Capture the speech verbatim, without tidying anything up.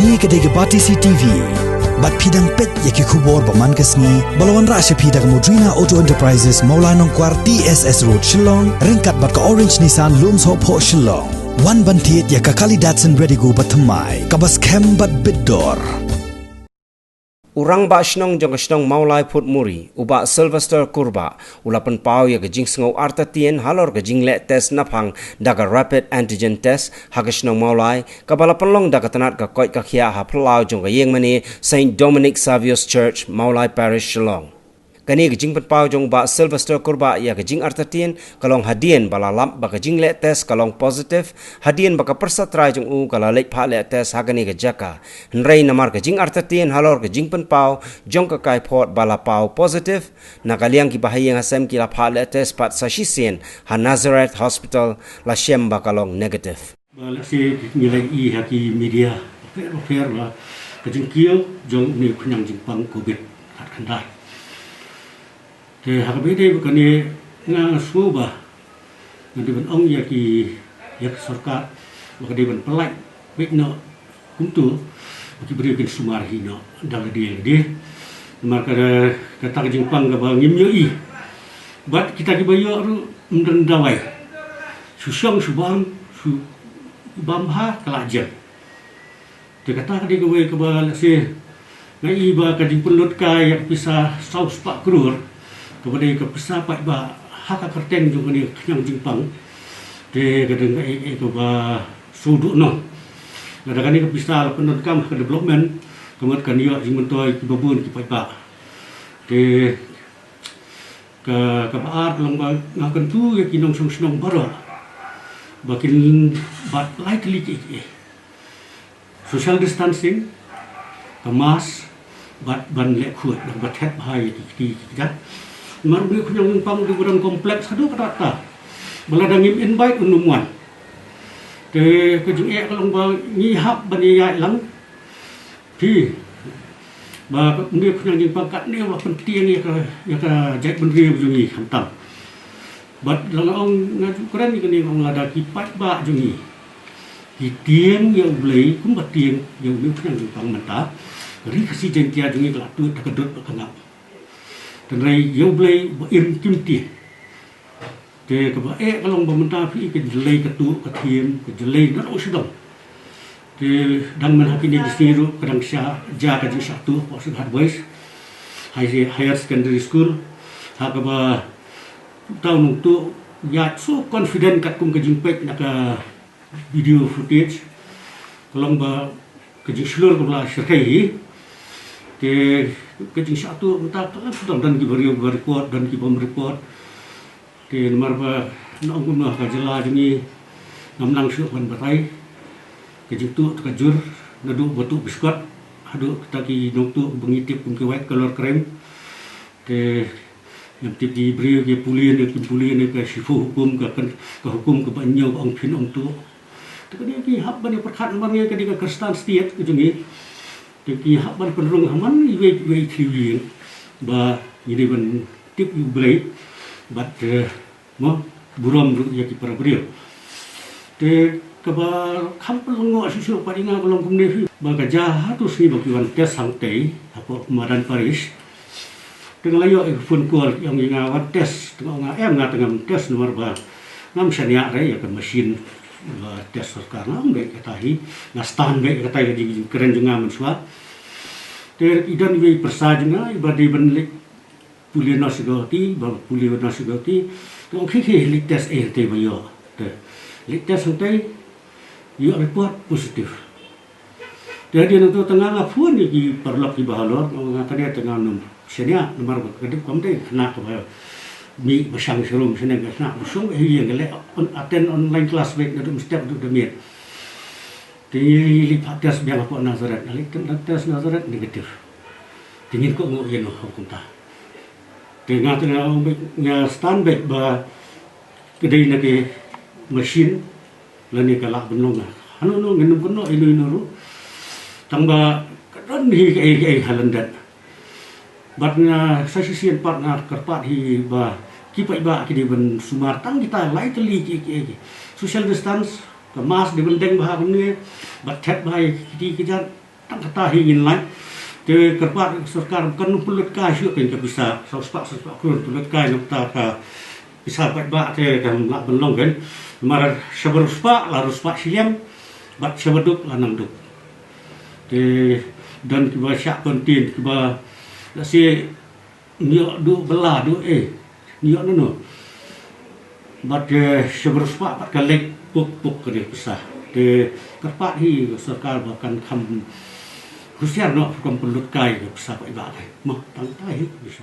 Kane ka dei ka Batesi T V. Bad phi dang peit ïa ki khubor ba man ka sngi ba la wanrah sha phi da ka Modrina Auto Enterprises, Mawlai Nongkwar, T S S Road, Shillong, ryngkat bad ka Orange Nissan, Lumsohphoh, Shillong. Wan ban thied ïa ka kali Datsun Redigo ba thymmai, kaba skhem bad bit dor. U rangbah shnong jong ka shnong Mawlai Phutmuri, u Bah Sylvester Kurbah, u la pynpaw ïa ka jingsngew artatien halor ka jingleh test naphang da ka rapid antigen test ha ka shnong Mawlai, kaba la pynlong da ka tnat ka koit ka khiah ha phyllaw jong ka ïingmane Saint Dominic Saviour's Church, Mawlai Parish, Shillong. Kane ka jingpynpaw jong u Bah Sylvester Kurbah ïa ka jingartatien ka long hadien ba la lap ba ka jingleh test ka long positive, hadien ba ka pyrsa trai jong u ka la leit phah leh test ha kane ka jaka. Hynrei namar ka jingartatien halor ka jingpynpaw jong ka kaiphod ba la paw positive, na ka liang ki bahaïing hasem ki la phah leh test pat sa shisien ha Nazareth Hospital, la shem ba ka long negative. Ba lehse ngi la ïohi ha ki media bapher bapher ba ka jingkiew jong une u khñiang jingpang covid khatkhyndai. Te ha kaba ïadei bad kane, nga nga sngew ba ngan dei ban ong ïa ki, ïa ka sorkar ba ka dei ban pyllait beit noh kumto ba ki briew kin sumar hi noh da lade lade. Namar ka, kata ka jingpang kaba ngim ïohi. Bad kita kiba ïoh ruh ym don dawai. Shu shong shu bam, shu bam bha ka la jem. Te kata ka dei kawei kaba lehse nga i ba ka jingpynlut kai ïa ka pisa saw spah klur, kaba dei ka pisa paidbah ha ka kyrteng jong kane ka khñiang jingpang. Te ka dei kaei kaei kaba shu duh noh. Lada kane ka pisa la pyndonkam ha ka development, ka mut kan ïoh jingmyntoi kiba bun ki paidbah. Te ka, kaba ar ka long ba nga kyntu ïa ki nongshong shnong baroh ba kin bat lai tylli kiei kiei. Social distancing, ka mask, bad ban leh khuid, bad ban thet bha ïa ki kti ki kjat. Namar une u khñiang jingpang u dei ba don complex haduh katta katta. Ba lada ngim invite un ym wan. Te ka jingeh ka long ba ngi hap ban ïaid lang. Phi, ba une u khñiang jingpang katne u la pyntieng ïa ka, ïa ka jaitbynriew jong ngi khamtam. Bad la nga ong, nga ju kren ïa kane, nga ong lada ki paidbah jong ngi ki tieng ïa U Blei kumba tieng ïa une u khñiang jingpang mynta, ka Ri Khasi Jaiñtia jong ngi ka la tuid da ka dud bad ka ngap. Hynrei ïa U Blei ba im kim tieng. Te kaba eh ka long ba mynta phi i ka jyllei ka tuh ka thiem, ka jyllei naduh sha dong. Te dang mynta ha kine ki sngi ruh ka dang shah jia ka jingshah tuh hapoh Syrnghat Boys High, Higher Secondary School. Ha kaba uta u nongtuh u ïaid so confident katkum ka jingpeit na ka video footage. Ka long ba ka jingshlur ka la shyrkhei hi. Te ka jingshah tuh mynta ka la sdang, don kiba riew ba report, don kibym report. Te namar ba nga ong kumno, ka jylla jong ngi ngam nang shuh ban batai. Ka jingtuh te ka jur, naduh ba tuh biskot haduh kita ki nongtuh ba ngi tip kum ki white collar crime. Te ngam tip ki briew ki pule ne kim pule ne ka shiphew hukum, ka, ka hukum kaba hynñiew ba ong phin ym tuh. Te kane ki hap ban ïa pyrkhat namar ngi ka dei ka Khristan state ka jong ngi. Te ki hap ban pynrung ha man iwei iwei i thriew ïing ba ngi dei ban tip ïa U Blei bad, eh, mo, burom ruh ïa ki para briew. Te kaba kham pynlyngngoh shuh shuh pat ïa nga ka long kumne phi, ba ka jia ha tu sngi ba ki wan test hangtei hapoh Madan Parish. Te nga la ïoh ïa ka phone call, ong ïa nga wan test. Te nga ong nga em, nga te ngam test namar ba ngam shaniah re ïa ka machine ba test sorkar. Nga ong beit kata hi, nga stan beit kata ïa ka jingkren jong nga mynshuwa. Te i don iwei i pyrsa jong nga iba dei ban leit pule noh sha Guwahati, ba pule noh sha Guwahati. Te ong khie khie leit test ei hangtei ba ïoh. Te leit test hangtei, ïoh report positive. Te hadien nangto te nga nga phone ïa ki paralok kiba halor, nga ong nga kane te ngam shaniah namar ba ka dei kam dei khynnah kaba mih ba shang sharum shane, ka khynnah ba shong beit ha ïing, ka leh on, attend online class beit naduh mynstep haduh da miet. Te ngi leit phah test biang hapoh Nazareth, nga leit test Nazareth negative. Te ngin kohnguh ïa no ha kumta. Te nga te nga ong beit, nga stan beit ba ka dei na ki machine lane ka lah ban long. Hano hano ngin ym kynnoh ïa no ïa no ruh. Tang ba ka don hi kaei kaei ha lyndet. Bad nga sa shisien pat nga kyrpad hi ba ki paidbah ki dei ban sumar tang kita lai tylli kiei kiei. Social distance, ka mask dei ban deng bha kumne, bad thet bha ïa ki kti ki kjat. Kata hi ngin lait. Te kyrpad ka sorkar kan pynlut kai shuh kan ka pisa saw spah saw spah klur, pynlut kai na kata ka pisa paidbah te kan lah ban long kan. Mar shabar spah la ru spah shiliang, bad shabar duk la nang duk. Te don kiba shah kontin kiba la si ngiok duk bela duk eh ngiok nano. Bad ke shabar spah bad ka lek puk puk ka dei pisa. Te kyrpad hi ka sorkar ba kan kham husiar noh, kam pynlut kai ka pisa paidbah kai. Mo tang tai hi ka pisa.